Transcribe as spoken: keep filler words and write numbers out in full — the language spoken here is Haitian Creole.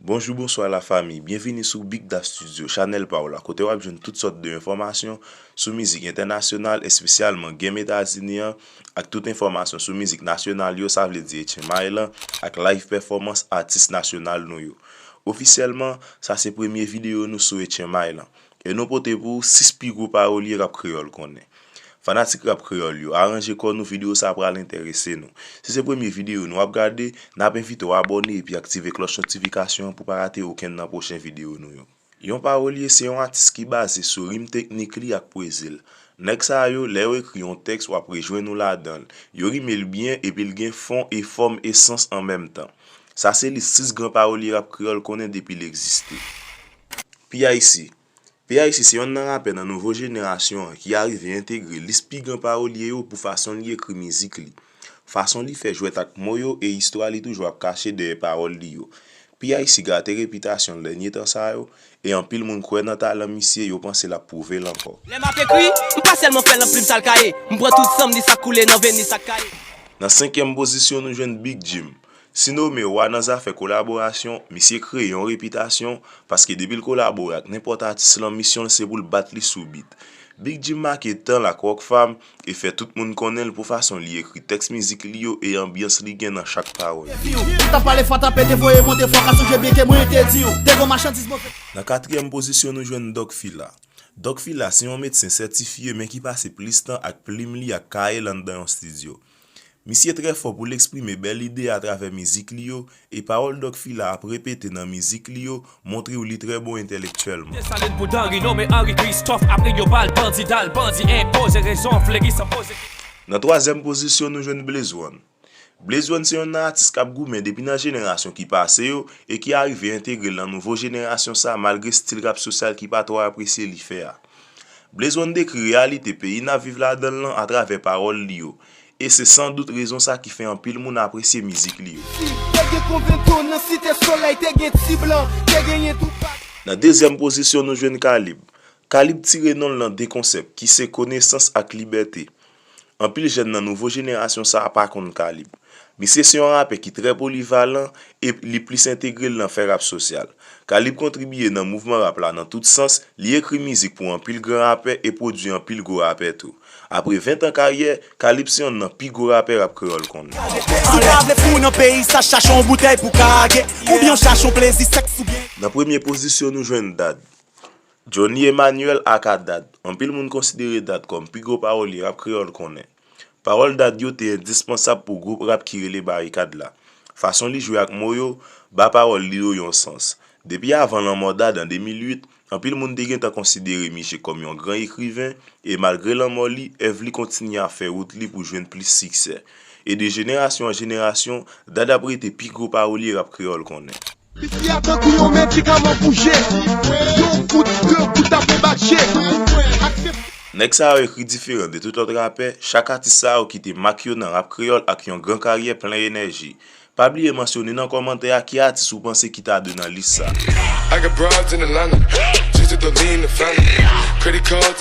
Bonjou, bonswa lafanmi, byenvini sou Big Da Studio, chanèl pa w la, kote w ap jwenn tout sòt de enfòmasyon sou mizik entènasyonal, espesyalman game Etazini an, ak tout enfòmasyon sou mizik nasyonal yo, sa vle di Etchen May lan, ak live pèfòmans atis nasyonal nou yo. Ofisyèlman, sa se premye videyo nou sou Etchen May lan, e nou pote pou w sis pi gwo pawolye rap kreyòl konnen. Fanatik rap kreyòl yo, aranje kò nou, videyo sa pral enterese nou. Si se premye videyo nou ap gade, n ap envite w abòne epi aktive klòch notifikasyon an pou pa rate okenn nan pwochen videyo nou yo. Yon pawolye se yon atis ki baze sou rim teknik li ak pwezi l. Nèg sa yo, lè yo ekri yon tèks, w ap rejwenn ou ladan l. Yo rime l byen epi l gen fon e fòm e sans an menm tan. Sa se lis sis gran pawolye rap kreyòl konnen depi l egziste. P I C. P I C se yonn nan rapè nan nouvo jenerasyon an ki arive entegre lis pi gran pawolye yo pou fason li ekri mizik li. Fason li fè jwèt ak mo yo e istwa li toujou ap kache dèyè pawòl li yo. P I C gate repitasyon l dènye tan sa yo, e anpil moun kwè nan talan misye, yo panse l ap pwouve l ankò. Lè m ap ekri, m pa sèlman fè l nan plim sa l ka ye. M pran tout san m, ni sa k koule nan venn, ni sa k ka ye. Nan senkyèm pozisyon, nou jwenn Big Jim. Sinome wa nan zafè kolaborasyon, misye kreye yon repitasyon, paske depi l kolabore ak nenpòt atis lan, misyon l se pou l bat li sou beat. Big Jim make tan l ak Rockfam e fè tout moun konnen l pou fason li ekri tèks mizik li yo e anbyans li gen nan chak pawòl. Defi w, ta pale fò, ta pete, voye monte fò, ka sonje byen ke mwen te di w, te gon machandiz move. Nan katriyèm pozisyon, nou jwenn Doc Fila. Doc Fila se yon medsen sètifye, men ki pase plis tan ak plim li ak kaye l anndan yon estidyo. Misye trè fò pou l eksprime bèl ide atravè mizik li yo, e pawòl Doc Fila ap repete nan mizik li yo montre w li trè bon entèlektyèlman. Desalin pou Danri, nonmen Henri Christophe, apre yo ba l bandi, dal bandi, enpoze rezon, fleri san poze. Nan twazyèm pozisyon, nou jwenn Blaze One. Blaze One se yonn nan atis k ap goumen depi nan jenerasyon ki pase yo e ki arive entegre l nan nouvo jenerasyon sa, malgre stil rap sosyal ki pa twò apresye li fè a. Blaze One dekri reyalite peyi n ap viv ladan l lan atravè pawòl li yo, e se san dout rezon sa ki fè anpil moun apresye mizik li yo. Te gen konvento nan Site Solèy, te gen Ti Blan, te genyen Tupac. Nan dezyèm pozisyon, nou jwenn Kalib. Kalib tire non l nan de konsèp, ki se konesans ak libète. Anpil jèn nan nouvo jenerasyon sa a pa konn Kalib. Misye se yon rapè ki trè polivalan e li plis entegre l nan fè rap sosyal. Kalib kontribiye nan mouvman rap la nan tout sans, li ekri mizik pou anpil gran rapè e pwodui anpil gwo rapè tou. Apre ven tan karyè, Kalib se yonn nan pi gwo rapè rap kreyòl konnen. Si w pa vle fou nan peyi sa, chache yon boutèy pou kage, oubyen w chache yon plezi sèks oubyen. Nan premye pozisyon, nou jwenn Dad. Johnny Emmanuel aka Dad. Anpil moun konsidere Dad kòm pi gwo pawòlye rap kreyòl konnen. Pawòl Dad yo te endispansab pou gwoup rap ki rele Barikad la. Fason li jwe ak mo yo ba pawòl li yo yon sans. Depi avan lanmò Dad an de mil uit, anpil moun te gentan konsidere misye kòm yon gran ekriven, e malgre lanmò li, èv li kontinye ap fè wout li pou jwenn plis siksè. E de jenerasyon an jenerasyon, Dad ap rete pi gwo pawòlye rap kreyòl konnen. Isi a tankou yon medikaman pou je. Yon gout, de gout ap enbatje. Aksepte. Nèg sa yo ekri diferan de tout lòt rapè, chak atis sa yo kite mak yo nan rap kreyòl ak yon gran karyè plen enèji. Pa bliye mansyone nan kòmantè a ki atis ou panse ki ta dwe nan lis sa. I got broads in Atlanta, just to lean the family. Credit cards.